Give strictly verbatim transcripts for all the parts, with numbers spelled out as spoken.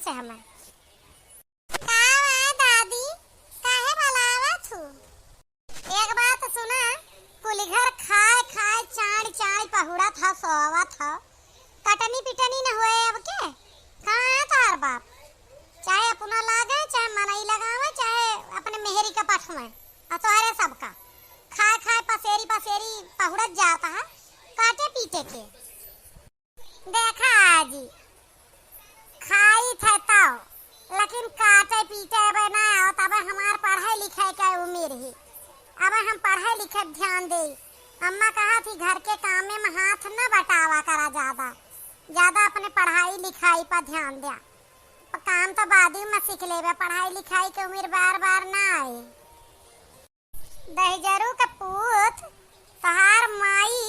से हमें। का है दादी, काहे बुलावत हू? एक बात सुना, कुल घर खाए खाए चाड़ चाड़ पहुड़त ह, सोवत ह, कटनी पिटनी न होए अब के? कहाँ है तोहार बाप? चाहे अपना लागे, चाहे मनई लगावे, चाहे अपने मेहरी के पठवे, और तोहरे सबका खाए खाए पसेरी पसेरी पहुड़त जात ह, काटे पीटे के। देखा आजी, खाई थे तौ, लेकिन काटे पीटे अबे ना आओ, तबे हमार पढ़ाई लिखाई का उम्र ही। अबे हम पढ़ाई लिखाई ध्यान देई। अम्मा कहा थी घर के कामे में हाथ न बटावा करा ज्यादा, ज्यादा अपने पढ़ाई लिखाई पर ध्यान द्या। प-, काम तो बादी में सीख लेबे, पढ़ाई लिखाई के उम्र बार बार ना आए। दहिजरू के पूत, तोहार माई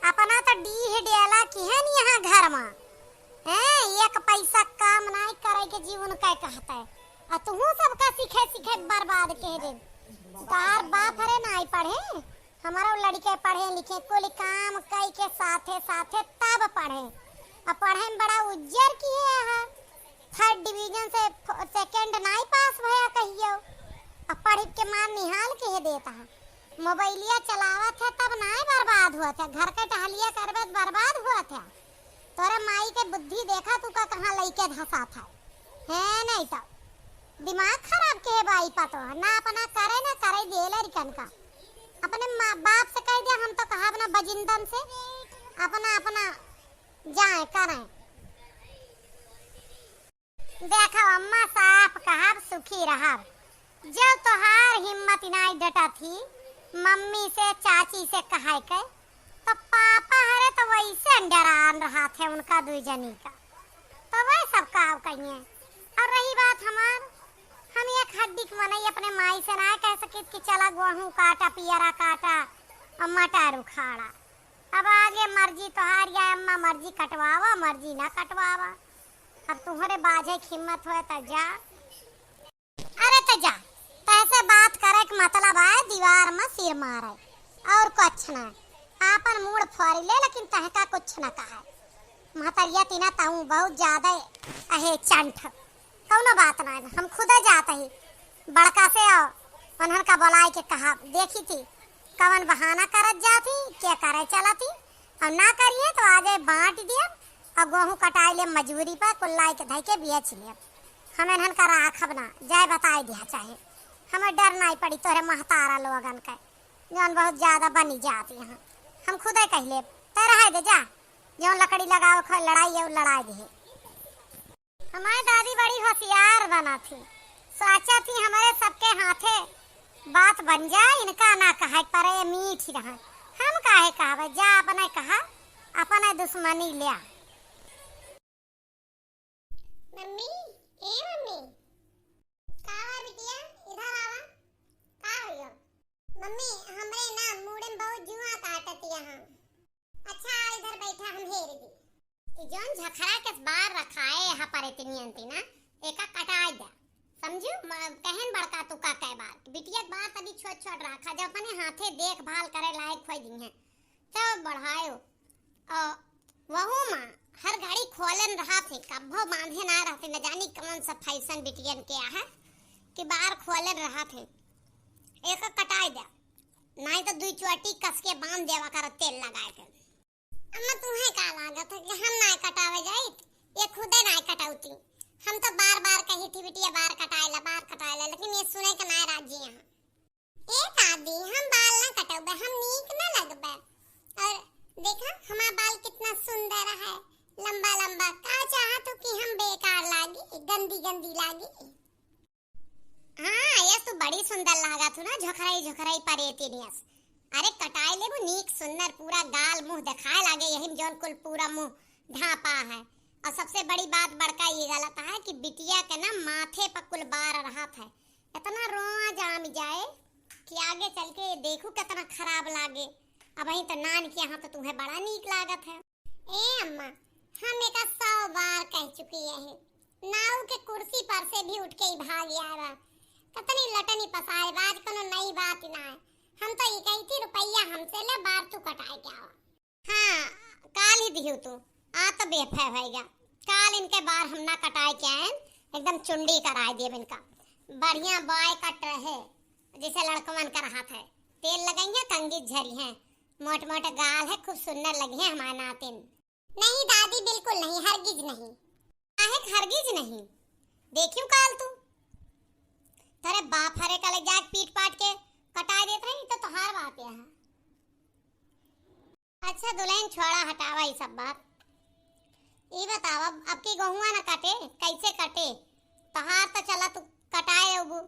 अपना तो डीह डेला किहन यहाँ घर मा। हैं, एक पैसा काम नाई करे के जीवन का कहता है। आ तुहू सबका सीखे सीखे बर्बाद कह दे। तोहार बाप हरे नाई पढ़े, हमारा लड़के पढ़े लिखे, कुल काम कई के साथे साथे तब पढ़े। आ पढ़े में बड़ा उज्जर किहे है। Third division से फ-, second नाई पास भया कहियो। अब पढ़ के मार निहाल के हे देत है। मोबाइलिया चलावत है तब नाई बर्बाद हुअत है। घर के टहलिया करबे त बर्बाद हुअत है। तोरे माई के बुद्धि देखा तू का कहाँ लइके धसात है। है नहीं तो दिमाग खराब के हे बाई पतो है। ना अपना करे ना करे दे लड़कन का। अपने माँ बाप से कह दिया हम तो कहब ना बजिंदन से। अपना अपना जाए करें। देखो अम्मा, साफ कहब, सुखी रहब। जब तोहार हिम्मत नाई डटा थी मम्मी से, चाची से कहे के, तो पापा हरे तो वैसे डरान रहा थे उनका दुई जनी का, तो वह सब का कहिए। और रही बात हमार, हम एक हड्डी के मनई अपने माई से ना कह सकित कि चला गोहूँ काटा, पियरा काटा और मटर उखाड़ा। अब आगे मर्जी तोहार या अम्मा, मर्जी कटवावा, मर्जी ना कटवावा। अब तुहरे बाझे के हिम्मत होए त जा। अरे त जा, तहसे बात करे के मतलब है दीवार में सिर मारे, और कुछ ना। आपन मूड़ फोरी ले, लेकिन तहका कुछ ना कहे। महतरिया तीना ताऊ बहुत ज्यादा अहे चंठ। कौनो बात ना, हम खुदे जात ही बड़का से और उन्हन का बुलाए के कहा, देखी थी कवन बहाना करत जात ही, के करे चलत ही, और ना करिए तो आजे बांट दिया और गोहूँ कटाई ले मजूरी पर, कुल्लाई के धई के बेच लिया। हम इन्हन का राखब ना, जाए बताए दिया चाहे, हमें डर नाई पड़ी तोरे महतारा लोगन के, जौन बहुत ज्यादा बनी जात यहाँ। हम खुदे कह लेब, ते रहे दे जा, जौन लकड़ी लगावे खोए लड़ाई और लड़ाई दे। हमारी दादी बड़ी होशियार बना थी, सोचा थी हमारे सबके हाथे बात बन जाए, इनका ना कहे परे, मीठ ही रहे। हम काहे कहबे, जा अपने कहा, अपने दुश्मनी लिया। मम्मी, ए मम्मी, का हुआ बिटिया, इधर आवा, का हुआ? मम्मी, हमरे ना मूड़े में बहुत जुआ काटत यहाँ। अच्छा, आ इधर बैठा, हम हेर दी। ई जौन झखरा के बार रखाए हा पर इतनी अंती ना, एका कटाए द्या। समझू? म-, कहन बड़का तू का कह बार। बिटिया के बार तभी छोट छोट रखा, जब अपने हाथे देखभाल करे लायक खोई दी हैं, तब बढ़ायो। अ, वहू माँ हर घड़ी खोलन रहा थे, कब्बो बांधे ना रहते, न जानी कौन सा फैशन बिटियन के आहे कि बार खोलन रहा थे। एका कटाए द्या, नाई तो दुई चोटी कस के बांध देवा कर तेल लगाए के। अम्मा, तुहे का लागत है कि हम नाय कटावे जाइत? ये खुदे नाय कटौती। हम तो बार बार कही थी, बिटिया, बार कटाए ला, बार कटाए ला, लेकिन ये सुने के नाय राजी यहाँ। ए दादी, हम बाल ना कटौबे, हम नीक ना लगबे। और देखा, हमार बाल कितना सुंदर है, लंबा लंबा। का चाहत हो कि हम बेकार लागी, गंदी गंदी लागी? हाँ, ये तू बड़ी सुंदर लागत हो ना, झोखरई झोखरई परेती नियस। अरे कटाई लेबू नीक सुंदर, पूरा गाल मुंह दिखाए लागे, यही में जौन कुल पूरा मुंह ढांपा है। और सबसे बड़ी बात बड़का ये गलत है कि बिटिया के ना माथे पर कुल बार रहत है, इतना रोआ जाम जाए कि आगे चल के देखू कितना खराब लागे। अब वहीं तो नान के यहाँ तो तुम्हें बड़ा नीक लागत है। ए अम्मा, हम एका सौ बार कह चुकी है, नाऊ के कुर्सी पर से भी उठ के ही भाग आवा। कतनी लटनी पसारे बा, आज कोनो नई बात ना है। हम तो ई कही थी रुपया हमसे ले, बार तू कटाए के आवा। हाँ, काल ही दिहू तू, आ तो बेफे भइगा। काल इनके बार हम ना कटाए के आएन, एकदम चुंडी कराए देब इनका। बढ़िया बॉय कट रहे, जैसे लड़कवन का रहत है। तेल लगइहें, कंघी झरिहें, मोट मोट गाल है, खूब सुंदर लगिहें हमार नातिन। नहीं दादी, बिल्कुल नहीं, हरगिज नहीं। काहे के हरगिज नहीं? देखियो काल तू, तोरे बाप हरे का ले जाके पीट पाट के कटाए देत रही, तो तोहार बात यह है। अच्छा दुल्हन, छोड़ा, हटावा ई सब बात। ई बतावा, अब की गेहुआ न कटे, कैसे कटे? तोहार तो चला तू कटाए अबू,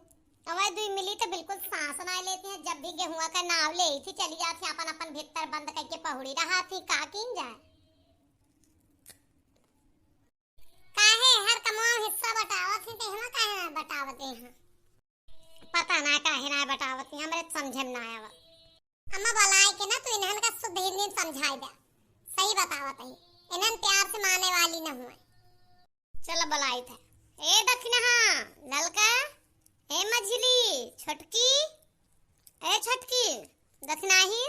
अवै दुई मिली तो बिल्कुल सांस ना लेती हैं। जब भी गेहुआ का नाव लेई थी, चली जाती हैं अपन अपन भीतर बंद करके पहुड़ी रहा थी, का कीन जाए? काहे हर कमवा हिस्सा बटावत ही, तो हमें काहे ना बटावत ही? पता ना काहे ना बटावत ही, हमरे समझे में ना आवा। अम्मा, बुलाए के ना तू इन्हन का शुद्ध हिंदी में समझाई दे। सही बतावत ही, इन्हन प्यार से माने वाली न हुए। चलो बुलाई थे। ए दखिनहा, ललका, ए मझिली, छोटकी, ए छोटकी, दखिनाही।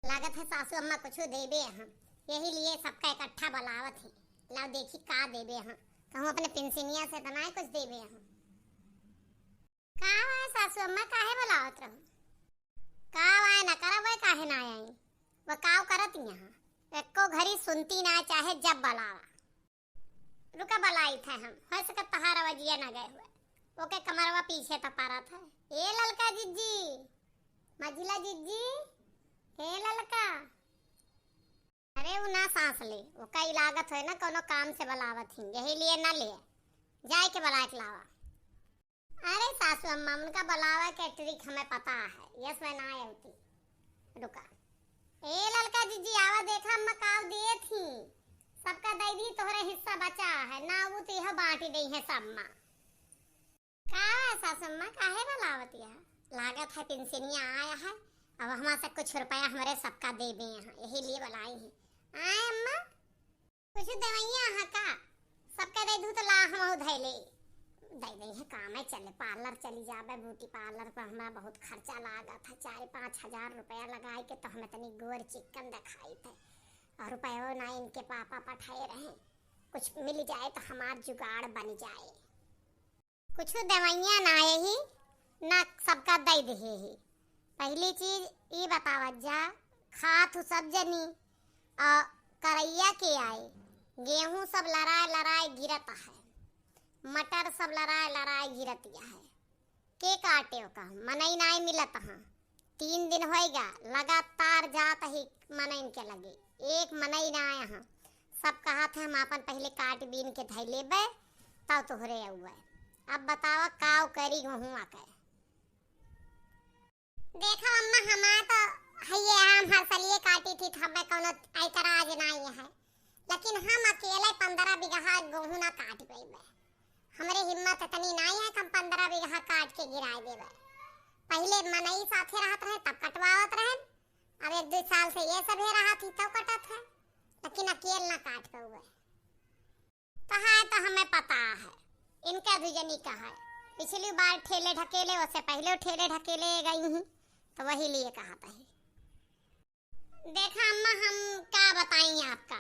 लागत है सासू अम्मा कुछ देबे हम, यही लिए सबका इकट्ठा बुलावत ही। लाओ देखी का देबे हम, कहूँ अपने पिंसिनिया से तो ना कुछ देबे हम। का हुआ सासू अम्मा, काहे बुलावत रहू? का हुआ न करब, वह काहे ना आई? वह काव करत यहाँ? एको घड़ी सुनती ना, चाहे जब बुलावा। रुका बुलाई थे हम, हो सकत तोहार आवाजिया ना गए हुए। ओके कमरवा पीछे त पारत है। ए ललका जिज्जी, मझिला जिज्जी, हे ललका। अरे उ ना सांस ले, ओका ई लागत होए ना कोनो काम से बुलावत ही, यही लिए ना ले, जाए के बुलाए के लावा। अरे सासू अम्मा, उनका बुलावा के ट्रिक हमें पता है, यस मैं ना आती। रुका, ए ललका जिज्जी, आवा देखा अम्मा काव दिए थी, सबका दे दी, तोहरे हिस्सा बचा है ना, वो तो यह बांटी दई है सब माँ। का है सासू अम्मा, काहे बुलावत यह? लागत है पिंसिनिया आया है, अब हमार से कुछ रुपया हमरे सबका देबे यहाँ, यही लिए बुलाई है। आए अम्मा, कुछ देवैया है का? सबका दे दू तो ला हम धैले। दे दे है काम है, चले पार्लर चली जाबे, ब्यूटी पार्लर पर हमारा बहुत खर्चा लागत है, चार पाँच हजार रुपया लगाए के तो हम इतनी गोर चिकन दिखाई थे, और रुपयो ना इनके पापा पठाए रहे, कुछ मिल जाए तो हमार जुगाड़ बन जाए। कुछ दवाइयाँ ना यही ना सबका दे दे ही। पहली चीज ई बतावत जा, खात हु सब जनी, आ, करैया के आए, गेहूं सब लराए लराए गिरत है, मटर सब लराए लराए गिरत है, के काटे ओका? मनई नाय मिलत हाँ। तीन दिन होइगा, लगातार जात ही मनइन के लगे, एक मनई ना आया हाँ। सब कहत है हम आपन पहले काट बीन के धई लेबे, तब तोहरे अउबे। अब बतावा काव करी गेहुआ के? देखो अम्मा, हमार तो हइये हम हर सलिए काटी थी, तो हमें कौनो ऐतराज नाई है, लेकिन हम अकेले पन्द्रह बीघा गेहूं ना काट पइबे। हमरे हिम्मत इतनी नाई है कि हम पन्द्रह बीघा काट के गिराए देबे। पहिले मनई साथे रहत रहे, तब कटवावत रहे, अब एक दो साल से ये सभे रहत ही, तब कटत है, लेकिन अकेल ना काट पउबे। कहा है तो हमें पता है, इनका भी जनी कहा है। पिछली बार ठेले ढकेले, उससे पहले ठेले ढकेले गई ही, तो वही लिए कहत ही। देखा अम्मा, हम का बताई आपका,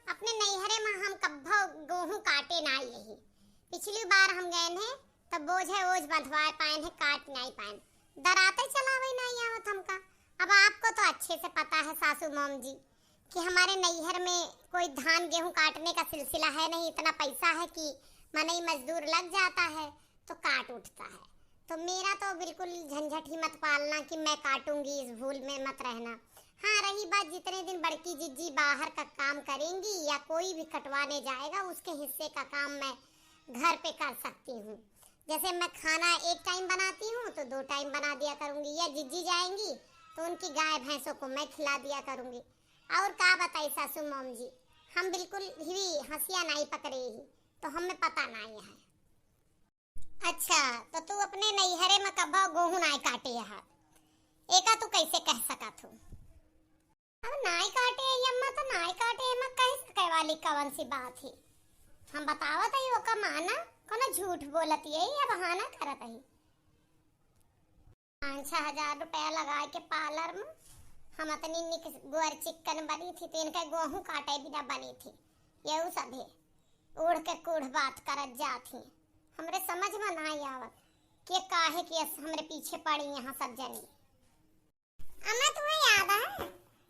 अपने नैहरे में हम कब्बो गेहूं काटे ना यही। पिछली बार हम गए हैं, तब बोझे ओझ बंधवाए पाए हैं, काट नहीं पाए, दराते चलावे नहीं आवत हमका। अब आपको तो अच्छे से पता है सासू मोम जी, कि हमारे नैहर में कोई धान गेहूं काटने का सिलसिला है नहीं, इतना पैसा है कि मनई मजदूर लग जाता है तो काट उठता है। तो मेरा तो बिल्कुल झंझट ही मत पालना कि मैं काटूंगी, इस भूल में मत रहना। हाँ, रही बात जितने दिन बड़की जिज्जी बाहर का काम करेंगी या कोई भी कटवाने जाएगा, उसके हिस्से का काम मैं घर पे कर सकती हूँ। जैसे मैं खाना एक टाइम बनाती हूँ तो दो टाइम बना दिया करूँगी, या जिज्जी जाएंगी तो उनकी गाय भैंसों को मैं खिला दिया करूँगी। और का बताई सासू मोम जी, हम बिल्कुल ही हंसिया नाई पकड़े ही, तो हमें पता नाई है। अच्छा, तो तू अपने नैहरे में कब्बो गेहूं नाई काटे है, एका तू कैसे कह सकत हो? अब नाई काटे है अम्मा, तो नाई काटे है, एमा कह सके वाली कवन सी बात है? हम बतावत है ओका माना, कोनो झूठ बोलत है या बहाना करत है? पाँच छह हजार रुपया लगा के पार्लर में हम अतनी निक गोर चिक्कन बनी थी, तो इनका गेहूं काटे बिना बनी थी। यहू सब है। ओढ़ के कूढ़ बात करत जात ही। हमरे समझ में नाहीं आवत कि काहे कि अस हमरे पीछे पड़ी यहाँ सब जनी। अम्मा, तुम्हें याद है,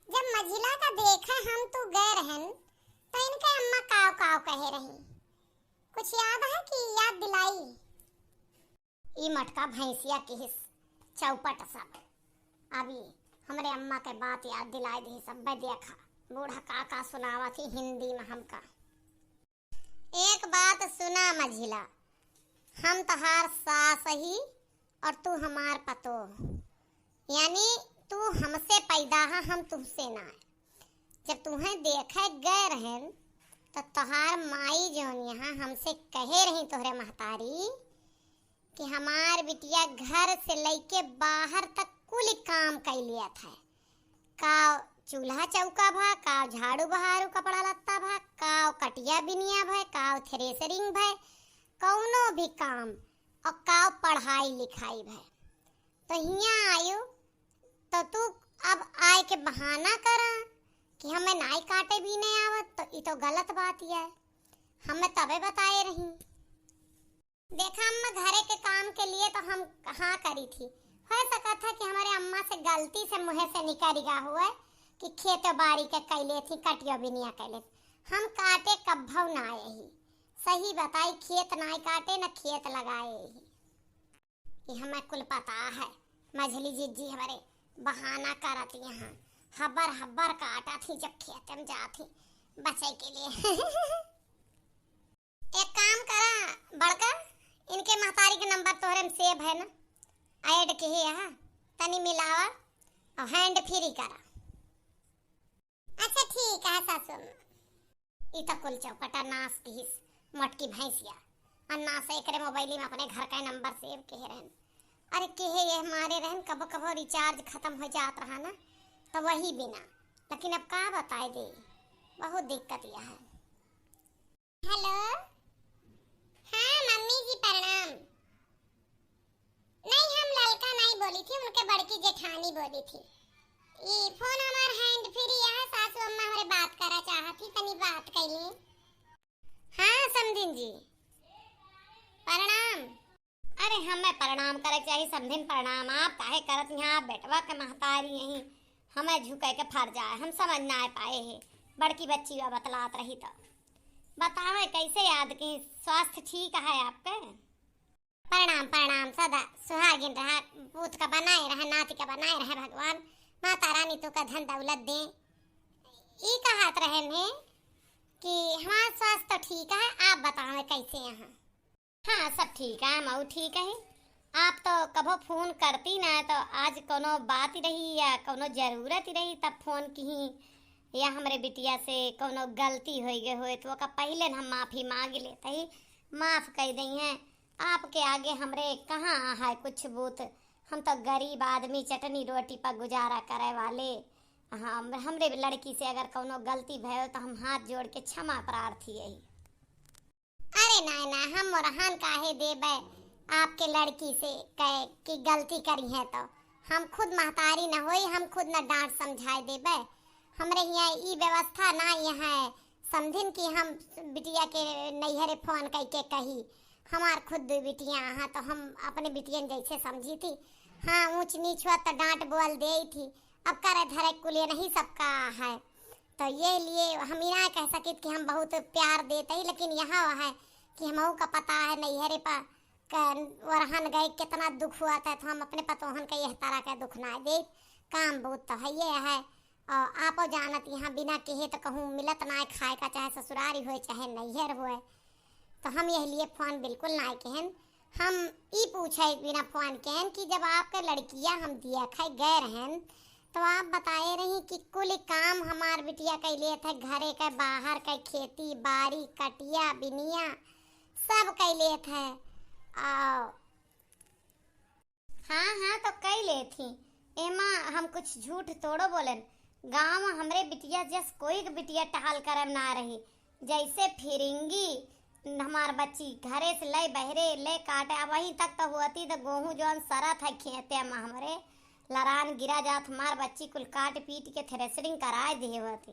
जब मझिला का देखे हम तू गए रहन, तो इनके अम्मा काव काव कहे रही? कुछ याद है कि याद दिलाई? ई मटका भैंसिया किहिस चौपट सब। अभी हमरे अम्मा के बात याद दिलाए दिहिस। अब्बे देखा, बूढ़ा का का सुनावत ही हिंदी में हमका। एक बात सुना मझिला, हम तोहार सास ही और तू हमार पतोह, यानी तू हमसे पैदा है, हम तुहसे ना। जब तुहें देखे गए रहन, तो तोहार माई जौन यहाँ हमसे कहे रही तोहरे महतारी कि हमार बिटिया घर से लइके बाहर तक कुल काम कइ लियत है। का चूल्हा चौका भा, का झाड़ू बहारू कपड़ा लत्ता भा, का कटिया बिनिया भा, का थ्रेसरिंग भा, कौनो भी काम, और का पढ़ाई लिखाई भा। तो हियाँ आयु तो तू अब आए के बहाना करा कि हमें नाई काटे बीने आवत, तो ई तो गलत बात ही है। हमें तबे बताए रही। देखा अम्मा, घरे के काम के लिए तो हम हाँ करी थी। हो सकत है कि हमरे अम्मा से गलती से मुँहे से निकल गया हुए कि खेत बाड़ी के कैले थी, कटियो बिनिया कैले थी। हम काटे कब्भौ ना आए ही। सही बताई, खेत नाई काटे न खेत लगाए ही। कि हमें कुल पता है, मझली जिज्जी हमरे बहाना करत यहाँ, हब्बर हब्बर काटत ही जब खेते में जात ही बचे के लिए। एक काम करा बड़का, इनके महतारी के नंबर तोहरे में सेव है ना, ऐड के ही यहाँ, तनी मिलावा और हैंड फ्री करा। अच्छा ठीक है सासू अम्मा। ई त कुल चौपटा नास किहिस मोटकी भैंसिया। और नास एकरे मोबाइल में अपने घर का नंबर सेव किहे रहन। अरे किहे ये मारे रहन, कबो कबो रिचार्ज खत्म हो जात रहा ना, तो वही बिना। लेकिन अब का बताए दे, बहुत दिक्कत यह है। हेलो, हाँ मम्मी जी प्रणाम। नहीं, हम ललका नहीं बोली थी, उनके बड़की जेठानी बोली थी। ई फोन हमार हैंड फ्री है, सासू अम्मा हमरे बात करा चाहत थी, तनी बात कैली। हाँ समधिन जी, प्रणाम। अरे हमें प्रणाम करे के चाही समधिन, प्रणाम। आप काहे करत यहाँ, बेटवा के महतारी यही, हमें झुके के फर जाए, हम समझ ना पाए है। बड़की बच्ची बा बतलात रही तो बतावे कैसे याद की, स्वास्थ्य ठीक है आपके? प्रणाम प्रणाम, सदा सुहागिन रहा, पूत का बनाए रहे, नाती का बनाए रहे भगवान, माता रानी तू का धन दौलत दे। ई कहत रहे ने कि हमार स्वास्थ्य तो ठीक है, आप बतावे कैसे यहाँ? हाँ सब ठीक है, मऊ ठीक है। आप तो कभो फोन करती ना, तो आज कोनो बात ही रही या कोनो जरूरत ही रही तब फोन की, या हमरे बिटिया से कोनो गलती हो गए होए तो ओका पहले न हम माफी मांग लेते ही, माफ कर दी हैं। आपके आगे हमरे कहाँ है कुछ बूत, हम तो गरीब आदमी, चटनी रोटी पर गुजारा करे वाले। हम, हमरे लड़की से अगर कौनो गलती भयो तो हम हाथ जोड़ के क्षमा प्रार्थी यही। अरे नाय ना, हम ओरहन काहे देबे आपके लड़की से कहे कि गलती करी है तो? हम खुद महतारी न होई, हम खुद न डांट समझाए देबे। हमरे हियाँ ई व्यवस्था ना यहाँ है समधिन कि हम बिटिया के नैहरे फोन कइके कही। हमार खुद दुई बिटिया हैं, तो हम अपने बिटियन जैसे समझी थी। हाँ, ऊंच नीच हुआ तो डांट बोल दे थी। अब करे धरे कुलिए नहीं सबका है, तो ये लिए हम ही ना कह सकित कि हम बहुत प्यार देते ही, लेकिन यहाँ है कि हमहू का पता है नैहरे पर क-, ओरहन गए कितना दुख हुआ था, तो हम अपने पतोहन के यह तरह का दुख ना दे। काम बहुत तो है ये है, और आपो जानत यहाँ बिना कहे तो कहूँ मिलत ना है खाए का, चाहे ससुरारी होए चाहे नैहर होए। तो हम यह लिए फोन बिल्कुल ना कहेन। हम ई पूछे बिना फोन कहेन कि जब आपके लड़किया हम दिया खाए गए रहन, तो आप बताए रही कि कुल काम हमार बिटिया कैले थे, घरे के बाहर के खेती बाड़ी, कटिया बिनिया सब कैले थे। आ, हाँ हाँ, तो कई लेत ही। एमा हम कुछ झूठ थोड़ो बोलन। गाँव में हमरे बिटिया जस कोई के बिटिया टहल करम ना रही। जैसे फिरिंगी हमार बच्ची घरे से ले बहरे ले काटे, अब वहीं तक तो होती तो गोहूँ जौन सरत है खेते में हमरे लरान गिरा जात, हमार बच्ची कुल काट पीट के थ्रेसरिंग कराए दिए होती।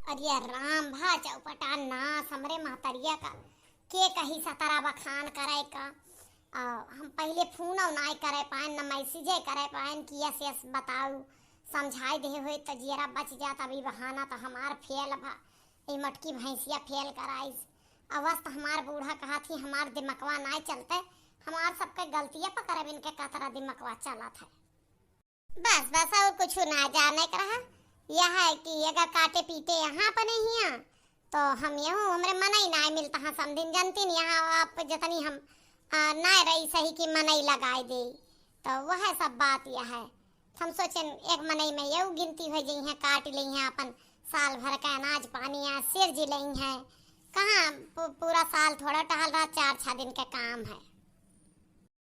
अरे राम भा चौपटा नास हमरे महतरिया का, के कही सतरा बखान करे का। आ, हम पहिले फोन नाय करे पाएन, न मैसेजे करे पाएन कि यस यस बताऊ, समझाई देहे होइत त जियरा बच जात। अभी बहाना त हमार फेल भा, ई मोटकी भैंसिया फेल कराइस। अवस त हमार बूढ़ा कहत ही हमार दिमकवा नाय चलते, हमार सबके गलतिया पकड़ब इनके कतरा दिमकवा चलत है। बस, बस, और कुछ ना जाने के रहा। यह है कि अगर काटे पीटे यहाँ अपने हियाँ, तो हम यहूँ हमरे मनई नाय मिलत हाँ समधिन, जानती नहीं, यहाँ आप जतनी हम, आ, नाय रही सही कि मनई लगाए दे। तो वह सब बात यह है। हम सोचेन एक मनई में यहू गिनती हो जइहैं, काट लेइहैं अपन साल भर का अनाज पानी या सिरजि लेइहैं। कहाँ पू-, पूरा साल थोड़ा टहल रहा, चार छह दिन के काम है।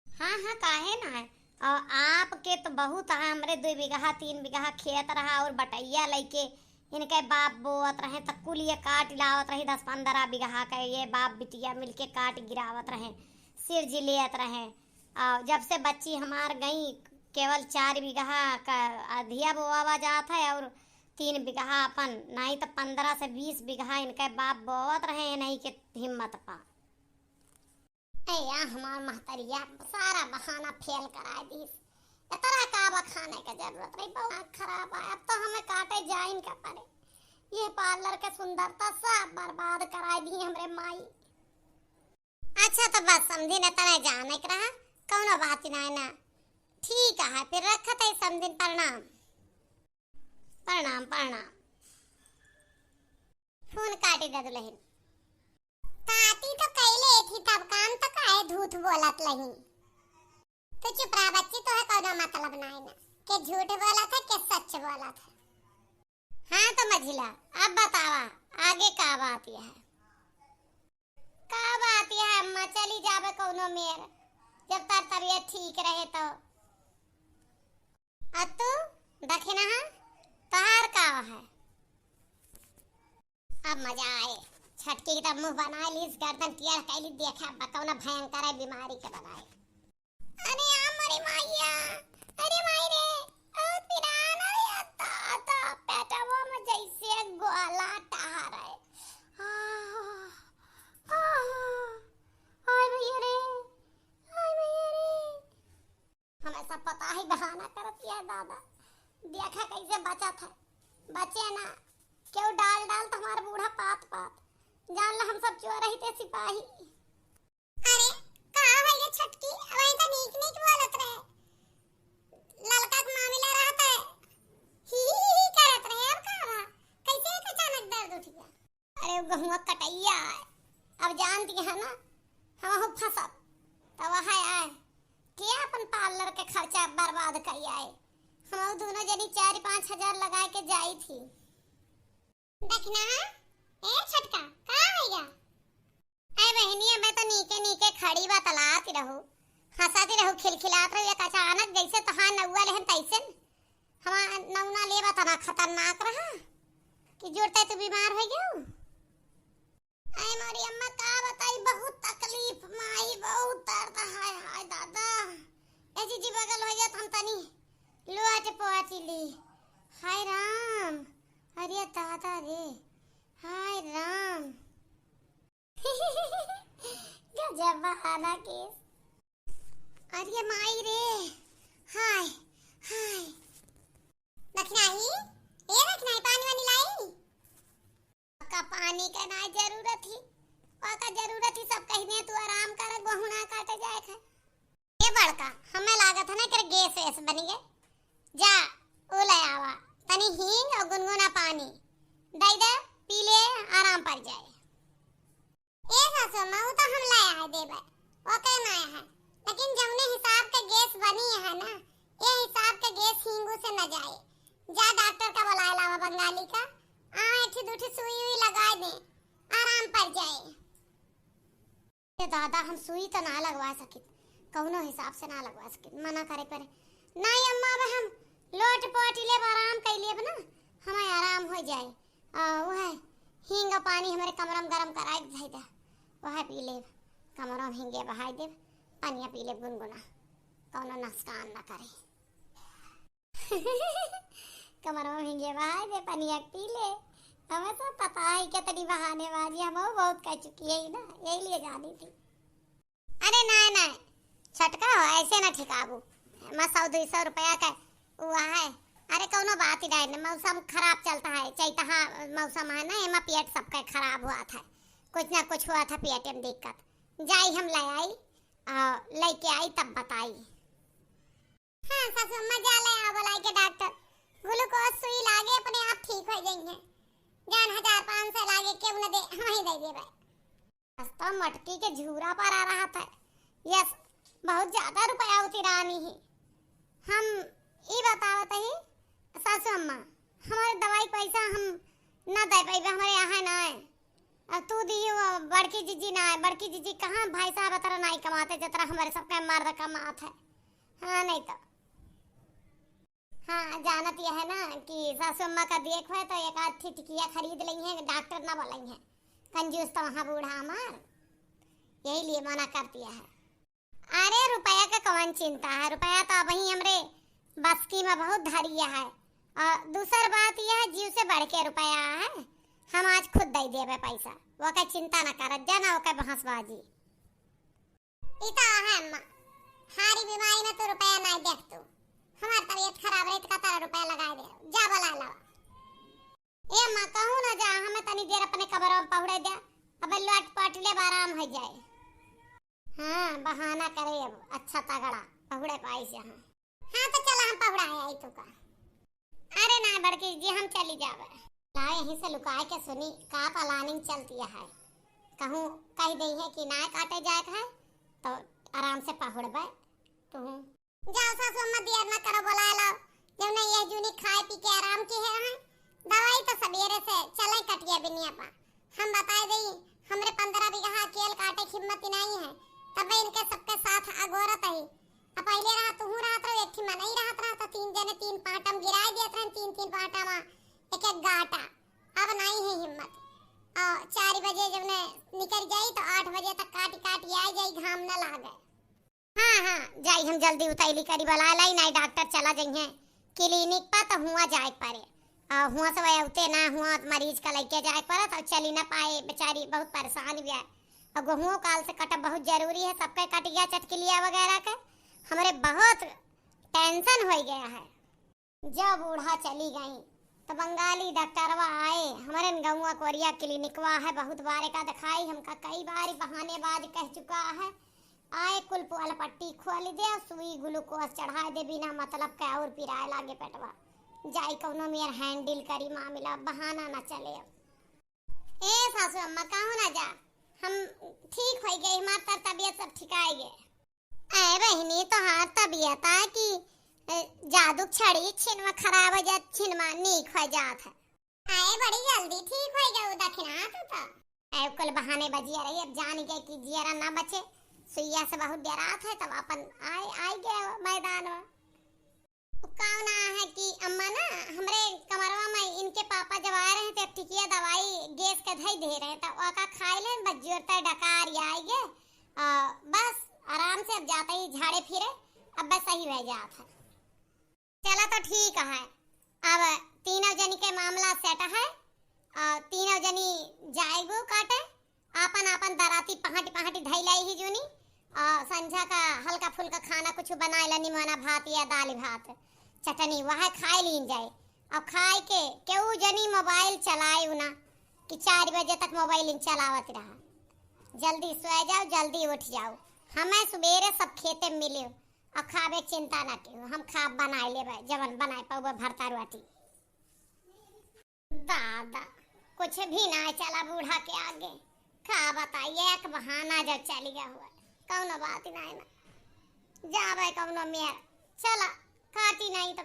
हाँ, हाँ, काहे ना है। और आपके तो बहुत है, हमरे दुई बीघा, तीन बीघा खेत रहा और बटैया लइके इनके बाप बोवत रहे, त कुल ये काट लावत रही, दस पन्द्रह बीघा के ये बाप बिटिया मिलके काट गिरावत रहे, सिरजि लेत रहे। और जब से बच्ची हमार गई, केवल चार बीघा का अधिया बोआवा जात है और तीन बीघा अपन, नहीं तो पन्द्रह से बीस बीघा इनके बाप बोवत रहे, नहीं के हिम्मत पा। ए या हमार महतरिया सारा बहाना फेल कराए दीस। इतना का बखाने का जरूरत रही, बहुत खराब है। अब तो हमें काटे जाइन का पड़े। ये पार्लर के सुंदरता सब बर्बाद कराए दी हमरे माई। अच्छा तो बस समधिन, इतना जाने के रहा, कौनो बात ना है ना। ठीक है, फिर रखत है समधिन, प्रणाम। प्रणाम, प्रणाम। फोन काटी दे दुल्हन। काटी तो कैले थी, तब काम तो काहे झूठ बोलत लही। तू चुप रहा बच्ची, तोहे कौनो मतलब नाय ना, के झूठ बोलत है, के सच बोलत है। हाँ तो मझिला, अब बतावा, आगे का बात यह है? का बात यह है अम्मा, चली जाबे कौनो मेर, जब तार तबीयत ठीक रहे तो। अतु, दखिनहा, तोहार का है? अब मजा आए। छटकी के तब मुँह बनाए लीस, गर्दन टेढ़ कैली, देखे अब कौना भयंकर है बीमारी के बनाए। अरे आ मोरी माइया, अरे माई रे, बहुत पिरान है, अत्ता, अत्ता, पेटवा में जैसे गोला टहरे। आह, आह, हाय भैया रे, हाय भैया रे। हमें सब पता है, बहाना करत है दादा। देखा कैसे बचत है, बचे ना। क्यों डाल डाल तो हमारा बूढ़ा पात पात। जान ला हम सब चोर रही थे सिपाही। अरे, का भैया छटकी, वही तो नीक नीक बोलत रहे। ललका के मामला रहत है। ही ही ही ही करत रहे, अब का बा? कैसे एक अचानक दर्द उठ गया? अरे, उ गहुआ कटैया है। अब जानती है ना, हम हो फंसब। तो वह आए, के अपन पार्लर के खर्चा बर्बाद कर आए। हम दोनों जनी चार पाँच हजार लगा के जाई थी। देखना, ए छोटका, का होइगा? ए बहनिया, मैं तो नीके नीके खड़ी बतलाती रहू, हंसाती रहू, खिलखिलात रहू, एक अचानक जैसे तोहार नौआ लेहन तैसे। हमार नौना लेवा तना खतरनाक रहा कि जुड़ते तू बीमार हो गयो। अरे मोरी अम्मा का बताई, बहुत तकलीफ माई, बहुत दर्द है, हाय दादा। ए जीजी बगल हो जात हम तनी लोट पोट ली। हाय राम, अरे दादा रे, हाय राम। गजब बहाना केस। अरे माई रे, हाय, हाय। रखनाही, ए रखनाही, पानी वानी लाई? का पानी के ना जरूरत ही, का जरूरत ही, सब कही दे तू आराम कर, गोहूं ना काटे जाए थे। ए बड़का, हमें लागत है ना कर गैस वैस बनी गए। जा, उ ले आवा, तनी हींग और गुनगुना पानी दे दे, पी ले, आराम पड़ जाए। ए सासू अम्मा, उ तो हम ले आए देबे, ओके ना है, लेकिन जौने हिसाब के गैस बनी है ना, ये हिसाब के गैस हींगू से न जाए। जा डॉक्टर का बुलाए लावा बंगाली का, आ एठी दूठी सुई उई लगा दे, आराम पड़ जाए। ए दादा, हम सुई तो ना लगवा सकित, कौनो हिसाब से ना लगवा सकित, मना करे पड़े। नहीं अम्मा, अब हम लोट पोट लेब, आराम कर लेब ना, हमें आराम हो जाए। आ, वह हींग पानी हमारे कमरा में गरम कराए दे दा, वह पी लेब। कमरा में हींगे बहाई देब, पनिया पी लेब गुनगुना, कौनो नुकसान ना करे। कमरा में हींगे बहाई दे, पनिया पी ले, हमें सब पता है कि तनी बहानेबाजी हम बहुत कर चुकी है ना, यही लिए जानी थी। अरे नाय, नाय, छोटका हो, ऐसे ना ठिकाबू। एमा सौ दुई सौ रुपया का हुआ है। अरे कौनो बात ही नहीं, मौसम खराब चलता है, चैतहा मौसम है ना, एमा पेट सबका खराब हुआ था, कुछ ना कुछ हुआ था पेट में दिक्कत। जाई हम ले आई, आ, लेके आई तब बताई। हाँ सासू अम्मा, जा ले आओ बुलाई के डॉक्टर, ग्लूकोज सुई लागे, अपने आप ठीक हो जाइए, जान हजार पाँच सौ लागे, क्यों न दे, हम ही दे देबे। आज तो मटकी के झूरा पर आ रहा था। यस, बहुत ज्यादा रुपया होती रानी ही। हम ई बतावत ही सासू अम्मा, हमारे दवाई पैसा हम ना दे पाइबे, हमारे यहाँ ना है। अब तू दी वो बड़की जीजी ना है, बड़की जीजी कहाँ भाई साहब अतरा नाई कमाते जतरा हमारे सबका मर्द कमात है। हाँ नहीं तो। हाँ, जानत यह है ना कि सासू अम्मा का देख है तो एक आध ठे टिकिया खरीद लई है, डॉक्टर ना बोलई है। कंजूस तो वहाँ बूढ़ा हमार, यही लिए मना कर दिया है। अरे रुपया का कौन चिंता है, रुपया तो अबहीं हमरे बसकी में बहुत धरिया है। और दूसर बात यह है, जीव से बढ़ के रुपया है, हम आज खुद दे देबे पैसा, वो का चिंता ना करत जा ना, वो का बहसबाजी। ई तो है अम्मा, हारी बीमारी में तो रुपया नहीं देख तू, हमार तबीयत खराब रही तो का तारा रुपया लगा दे, जा बोला लावा। ए अम्मा, कहूँ ना जा, हमें तनी देर अपने कमरा में पहुड़े दे, अब लौट पट ले आराम हो जाए। हाँ, बहाना करे अब, अच्छा तगड़ा पहुड़े पाई से। हाँ, हाँ तो चला हम पहुड़ाए आई तू का। अरे ना बड़की जी, हम चली जावे। ला यहीं से लुकाए के सुनी का प्लानिंग चलती है। कहूँ कह दई है कि ना काटे जाए के है तो आराम से पहुड़बे तू। जाओ सासू अम्मा, देर ना करो, बोला लाओ। जब नहीं यह जूनी खाए पी के आराम की है, हैं? दवाई तो सबेरे से चले कटिया बिनिया पा। हम बताए दई, हमरे पन्द्रह बीघा अकेल काटे की हिम्मत ही नहीं है, तब इनके सबके साथ अगोरत ही। अब पहले रहा तुहू रहत रहो, एक ठे मनई रहत रहा, तो तीन जने तीन पाटा में गिराए दियत रहे, तीन तीन पाटा में एक एक गाटा। अब नहीं है हिम्मत। और चार बजे जब ने निकल जाई तो आठ बजे तक काटी काटी आ जाई, घाम न लागे। हाँ, हाँ, जाई हम जल्दी उतैली करी, बुला लाई, नाई डॉक्टर चला जइहें क्लिनिक पर, तो हुआ जाए के पड़े। आ, हुआ से वह उते ना हुआ, मरीज का लइके जाए के पड़े, तो चली ना पाए, बेचारी बहुत परेशान भी है। और गेहूं काल से कटब बहुत जरूरी है, सबके कट गया चटकिलिया वगैरह के, हमरे बहुत टेंशन हो गया है। जब बूढ़ा चली गई, तो बंगाली डॉक्टरवा आए, हमरे गौवा कोरिया क्लिनिकवा है, बहुत बारे का दिखाई, हमका कई बार बहानेबाज कह चुका है। आए कुल पोल पट्टी खोल दे, सुई ग्लूकोज चढ़ाए दे, बिना मतलब के और पिराए लागे पेटवा। जाई कौनो मेर हैंडल करी मामला, बहाना ना चले अब। ए सासू अम्मा, कहूँ ना जा, हम ठीक हो गए, हमार तर तबीयत सब ठिकाए गए। ए बहिनी, तोहार तबीयत आ कि, ए, जादू छड़ी छिनमा खराब हो जात, छिनमा नीक हो जात है। आए बड़ी जल्दी ठीक हो गए दखिना तू तो। ए कुल बहाने बजिया रही, अब जान गए कि जियरा ना बचे, सुइया से बहुत डरात है, तब अपन आए, आए गए मैदान में। उ का ना है कि अम्मा ना, हमरे कमरवा में इनके पापा जब आए रहे तो एक टिकिया दवाई गैस के धई दे रहे, तो ओका खाए लेन, बस जोर तय डकार आई गए। आ, बस आराम से अब जाते ही झाड़े फिरे, अब बस सही रह जात है। चला तो ठीक है, अब तीनों जनी के मामला सेट है, आ, तीनों जनी जाएगो काटे, आपन आपन दराती पहाटी पहाटी धई लाई ही जूनी, आ, संझा का हल्का फुल्का खाना कुछ बनाए ला, निमोना भात या दाल भात, चटनी, वह खाए लीन जाए। अब खाए के केहू जनी मोबाइल चलाए ना कि चार बजे तक मोबाइल इन चलावत रहा। जल्दी सोए जाओ, जल्दी उठ जाओ, हमें सुबेरे सब खेते में मिले। अब खाबे चिंता ना केहू, हम खाब बनाए लेबे, जवन बनाए पाउबे भरता रोटी। दादा, कुछ भी ना चला बूढ़ा के आगे। का बताइए, एक बहाना जब चली गया हुआ, कौनो बात ही नहीं ना। जावे कौनो मेर, चला, काटी नहीं तो।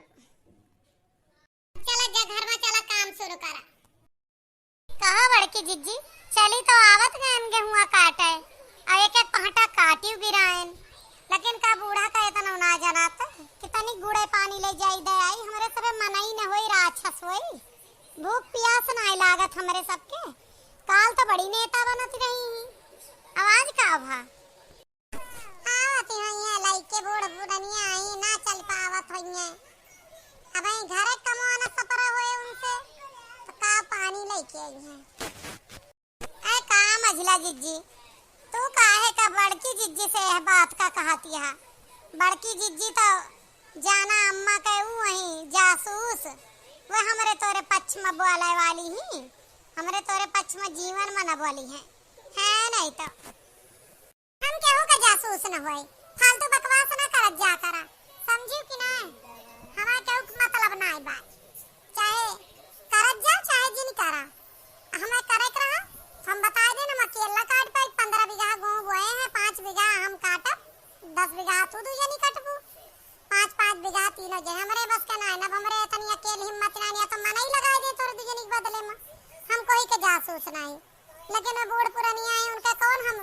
चला जा घर में, चला काम शुरू करा। कहा बड़की जिज्जी, चली तो आवत गयन गेहुआ काटे, और एक एक पहटा काटियो गिरायन, लेकिन का बूढ़ा का इतना ना जनात कि तनी गुड़े पानी ले जाई दे आई, हमरे सबे मनई न होई, राक्षस होई, भूख पियास ना लागत हमरे सबके। काल तो बड़ी नेता बनत रही ही, आवाज का भा? आवत ही होइहें, लइके बूढ़ पुरनिया आई, ना चल पावत होइहें। अब ई घरे कमवाना सपरा होए उनसे, तो का पानी लेके आई हैं। ए का मझिला जिज्जी, तू काहे का बड़की जिज्जी से यह बात का कहत यहा? बड़की जिज्जी तो जाना अम्मा के ऊ वही जासूस, वह हमरे तोरे पक्ष में बोले वाली ही, हमरे तोरे पक्ष में जीवन में न बोली है, है नहीं तो। हम केहू के जासूस न होई, फालतू बकवास न करत जा करा, समझियो कि ना? हमार केहू के मतलब ना आई बात, चाहे करत जा चाहे जिन करा, हमें करे के रहा। हम बताए देन, हम अकेला काट पाई, पन्द्रह बीघा गेहूं बोए हैं, पाँच बीघा हम काटब, दस बीघा तू दू जनी कटबू, पाँच पाँच बीघा तीनों जे हमरे बस के ना है, अब हमरे इतनी अकेल हिम्मत ना है, तो मनई लगाए दे तोरे दू जनी के बदले में, हम कोई के जासूस नहीं। लेकिन वे बूढ़ पुरनिया है, उनका कौन हम,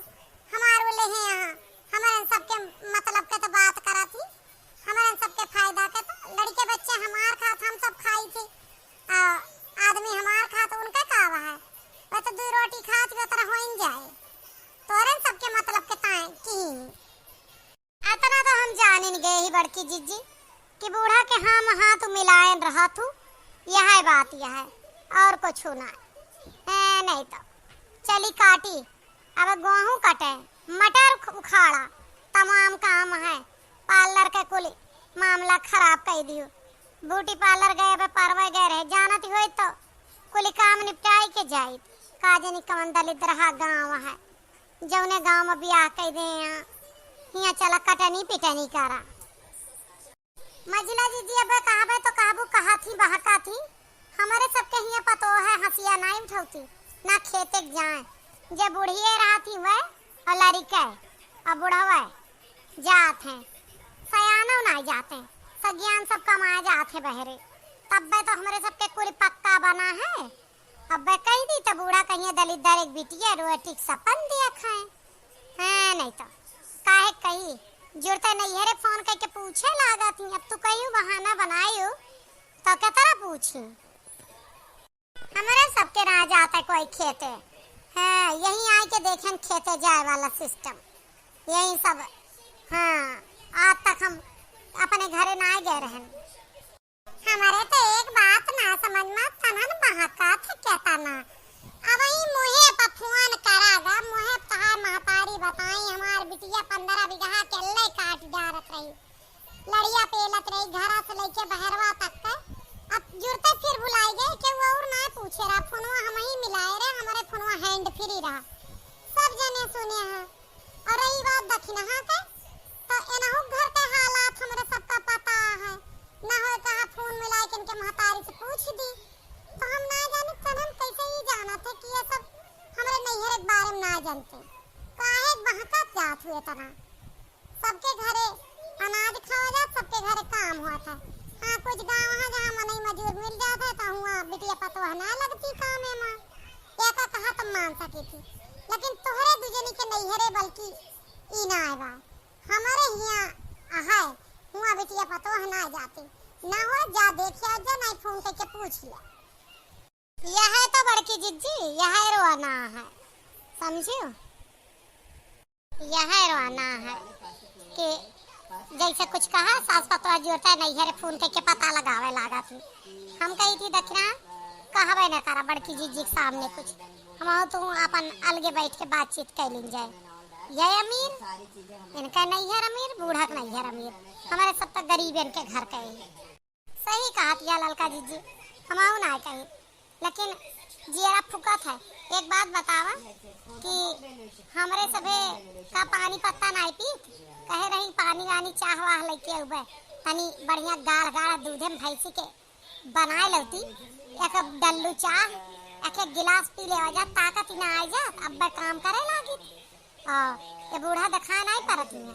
हमार वो ले हैं यहाँ, हमारे सबके मतलब के तो बात करा थी, हमारे सबके फायदा के तो लड़के बच्चे हमार खात हम सब खाई थी, आ, आदमी हमार खात उनका का है, वह तो दो रोटी खात भी उतना हो ही जाए, तोरे सबके मतलब के ताए की। अतना तो हम जानिन गए ही बड़की जिज्जी कि बूढ़ा के हाँ में हाँ तू मिलायन रहा तू, यह बात यह है, और कुछ ना। ए, नहीं तो चली काटी, अब गेहूं कटे, मटर उख-, उखाड़ा, तमाम काम है। पार्लर के कुल मामला खराब कर दियो। ब्यूटी पार्लर गए, अब परवे गए रहे, जानत होई तो कुल काम निपटाई के जाई। का जनी कवन दलिद्रहा गाँव है। जौने गाँव में बियाह कइ दे हैं, हियाँ चला कटनी पिटनी करा। मझिला जिज्जी अबे कहबे तो कहबू कहत ही बहकत ही। हमरे सबके हियाँ पतोह है, हँसिया नाई उठौती, ना खेते के जाए। जे बुढ़िए रहती हुए और लड़िके और बुढ़वे जात हैं, सयानो नाई जाते, सज्ञान सब कमाए जात हैं बहरे। तब्बे तो हमरे सबके कुल पक्का बना है। अब्बे कही दी त बूढ़ा कहिए दलिद्दर एक बिटिया रोटी के सपन दिया खाए। हाँ, नहीं तो काहे कही, जुड़ते नैहरे फोन करके पूछे लागत ही। अब तू कहियो बहाना बनायो तो केतरा पूछी। हमरे सबके ना जाता कोई खेते। हाँ, यही आए के देखेन खेते जाए वाला सिस्टम, यही सब। हाँ, आज तक हम अपने घरे ना गए रहन। हमरे तो एक बात ना समझ में, तनन बहकत है केतना। अब ई मुहे पर फोन करा गा, मुहे पर तहार महतारी बताई, हमार बिटिया पन्द्रह बीघा के ले काट डारत रही, लड़िया पेलत रही, घरा से लेके बहरवा तक के। अब जुरते फिर भुलाई गए कि वो और ना पूछे रहा, फोनवा हम ही मिलाए रहे, हमारे फोनवा हैंड फ्री रहा, सब जने सुने हैं। और रही बात दखिनहा के, तो एनहु घर के हालात हमरे सबका पता है। ना होए कहा फोन मिलाए के इनके महतारी से पूछ दी। तो हम ना जानी, तन हम कैसे ही जानत है कि ये सब हमरे नैहर के बारे में ना जानते। काहे बहकत जात हुए तना? सबके घरे अनाज खावा जात, सबके घरे काम होत है। हाँ, कुछ गाँव है जहाँ मनई मजूर मिल जात है, तो हुआँ बिटिया पतोह ना लगती कामे में। एका कहा तो मान सकी थी, लेकिन तोहरे दुजनी के नैहरे बल्कि ई ना आए बा। हमरे हियाँ अहै, हुआँ बिटिया पतोह ना जाती। ना हो जा देखे आ जा, नहीं फोन करके पूछ लिया। यह तो बड़की जिज्जी, यह रोना है, समझियो? यह रोना है कि जैसे कुछ कहा, सास पतोह जुड़ता है, नैहरे फोन करके पता लगावे लागत ही। हम कही थी दखिना, कहबे न करा बड़की जिज्जी के सामने कुछ, हम तू अपन अलगे बैठ के बातचीत कर लीन जाए। यह अमीर, इनका नैहर अमीर, बूढ़ा के नैहर अमीर, हमारे सब तो गरीब इनके घर के ही। सही कहत या ललका जिज्जी, हमहू ना कही, लेकिन जियरा फुकत है। एक बात बतावा कि हमरे सभे का पानी पत्ता नाई पीत, कहे रही पानी वानी चाह वाह लेके अउबे, तनी बढ़िया गाढ़ गाढ़ दूधे में भैंसी के बनाए लौती, एक डल्लू चाह, एक एक गिलास पी लेवा जा, ताकत ही ना आई जा, अब काम करे लागी। आ, ये बूढ़ा दिखाई नहीं पड़त है,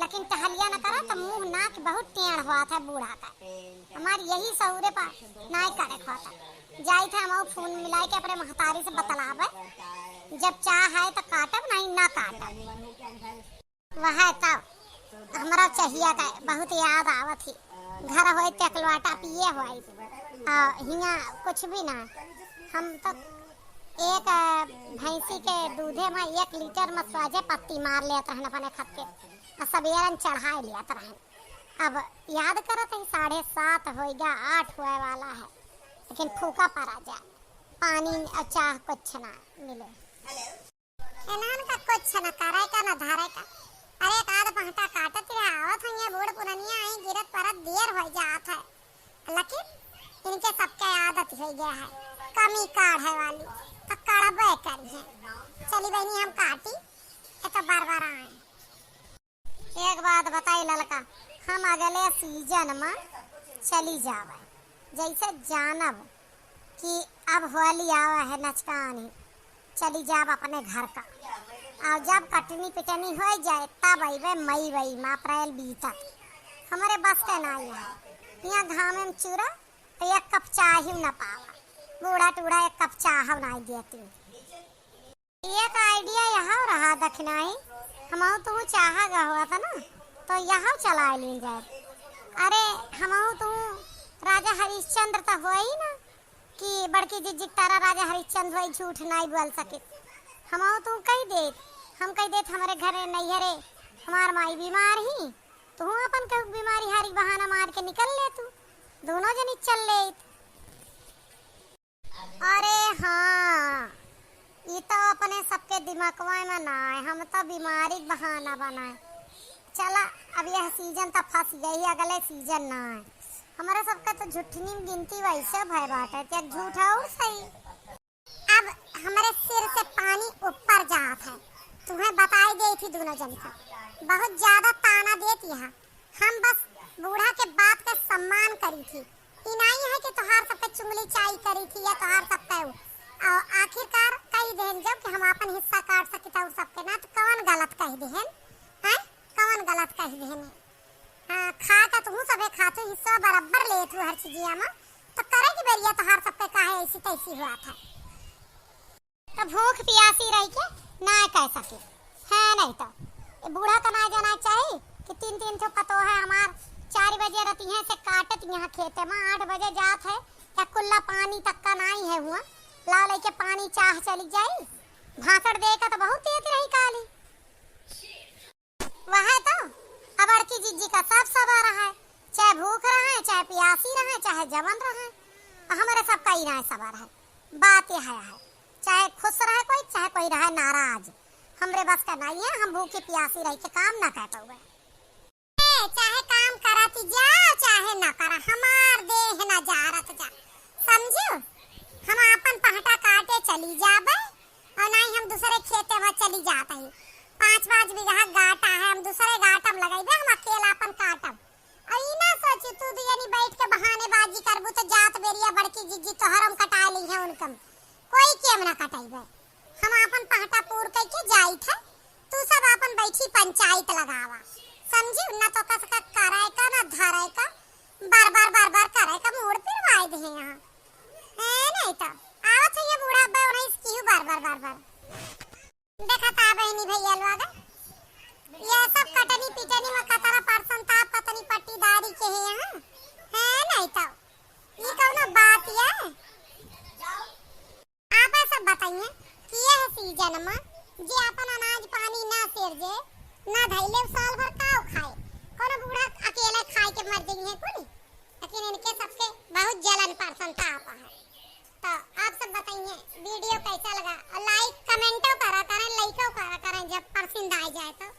लेकिन टहलिया न करा तो मुंह नाक बहुत टेढ़ हुआ था बूढ़ा का। हमार यही सहूरे पर नहीं करे खोता। जाई था हम फोन मिलाई के अपने महतारी से बतलावे, जब चाह है तो काटब, नहीं ना काटब। वह तब हमरा चहिया का बहुत याद आवत ही। घर होई तो एक लोटा पिए होई, आ, हियाँ कुछ भी ना। हम तो एक, अ, भैंसी के दूधे में एक लीटर में स्वाजे पत्ती मार लेत रहन अपने खत के, आ सबेरन चढ़ाए लेत रहन। अब याद करत ही साढ़े सात होइगा, आठ होए वाला है, लेकिन फूका पड़ा जा। पानी और चाह कुछ ना मिले। इन्हन का कुछ न करे का, न धरे का। अरे, एक आध पहटा काटत रहे, आवत हुइहैं बूढ़ पुरनिया, आई गिरत परत देर होइ जात है। लेकिन इनके सबके आदत होइ गया है कमी काढ़े वाली, तो काढ़बे करिहैं। चली बहिनी, हम काटी, ये तो बार बार आए। एक बात बताई ललका, हम अगले सीजन में चली जावे, जैसे जानब कि अब होली आवा है नचकानी, चली जाब अपने घर का। और जब कटनी पिटनी होइ जाए, तब अइबे मई वई में, अप्रैल बीतत। हमरे बस के नाई है। यहाँ घामे में चूरा तो एक कप चाह ही न पावा, बूढ़ा टूढ़ा एक कप चाह नाई देती। एक idea यहाँ रहा दखिनाई, हमहू तू चाहा गा हुआ था ना, तो यहाँ चला लीन जाए। अरे, हमहू तू राजा हरिश्चंद्र तो हुआ ही ना, कि बड़की जिज्जी की तरह राजा हरिश्चंद्र हुआ, झूठ नाई बोल सके। हमहू तू कही देत, हम कही देत, हमरे घरे नैहरे हमार माई बीमार ही, तू अपन कहू बीमारी हारी बहाना मार के निकल ले तू, दोनों जनी चल लेत। अरे हाँ, ई तो अपने सबके दिमागवा में ना है, हम तो बीमारी के बहाना बनाए। चला, अब यह सीजन तो फंस गई, अगले सीजन ना है। हमारे सबका तो झुठनी में गिनती वैसे भय बाटे, क्या झूठ और सही? अब हमारे सिर से पानी ऊपर जात है, तुम्हें बताई देई थी दोनों जन का, बहुत ज्यादा ताना देती है। हम बस बूढ़ा के बात का सम्मान करी थी, ई नाई है कि तोहार सबके चुंगली चाई करी थी या तोहार सबके उ-, आ-, आखिरकार कही देहन जब कि हम आपन हिस्सा काट सकित और सबके ना, तो कवन गलत कही देहन? हैं? कवन गलत कही देहन? हाँ, खा के तुहू सबे खातू हिस्सा बराबर लेत हू हर चीजिया में, तो करे की बेरिया तोहार सबके काहे ऐसी तैसी हुआ था? तो भूख पियासी रही के ना कह सके, है नहीं तो। ये बूढ़ा का ना जाना चाहिए कि तीन तीन ठो पतोह है हमार, चार बजे रतिहे से काटत यहाँ खेते में, आठ बजे जात है, या कुल्ला पानी तक का नाई है हुआ, ला लेके पानी चाह चली जाई। भाषण दे का तो बहुत देती रही काली। वह तो अब बड़की जिज्जी का सब सबर है, चाहे भूख रहे, चाहे पियासी रहे, चाहे जवन रहे, हमारे सब का ही ना सबर है। बात यह है, चाहे खुश रहे कोई, चाहे कोई रहे नाराज, हमरे बस का नहीं है, हम भूखी पियासी रह के काम ना कर पावे। ए, चाहे काम करत जा, चाहे ना करा, हमार देह ना जारत जा, समझू? हम आपन पहटा काटे चली जाबे, और ना ही हम दूसरे खेते में चली जात ही। पाँच पाँच बीघा गाटा है, हम दूसरे गाटा में लगइबे, हम अकेला अपन काटब। और ई ना सोची तू दुजनी बैठ के बहानेबाजी करबू तो जात बेरिया बड़की जिज्जी तोहर हम कटा ली है उनकम। कोई के हम ना कटाइबे। हम आपन पहटा पूर कइके जाइत है, तू सब आपन बैठी पंचायत लगावा। समझी? ना तो कस का करे का, ना धरे का, बार बार, बार बार करे का मूड पिरवाए दे यहाँ। ए, नहीं तो आवत है ये बूढ़ा अब्बा उन्नीस की बार बार, बार बार। देखा था बहिनी भैया लोग, ये सब कटनी पिटनी में कतरा परसन था, पत्नी पट्टीदारी के है यहाँ। है नहीं तो, ये कौनो बात ये? आप सब बताइए कि यह सीजन में जे अपन अनाज पानी ना सेरजे, ना धइले, उ साल भर का खाए? कोनो बूढ़ा अकेले खाए के मर जाइए कुल, लेकिन इनके सबके बहुत जलन परसन था आप है। तो आप सब बताइए वीडियो कैसा लगा, और like कमेंटो करा करें, लाइको करा करें जब पसंद आ जाए तो।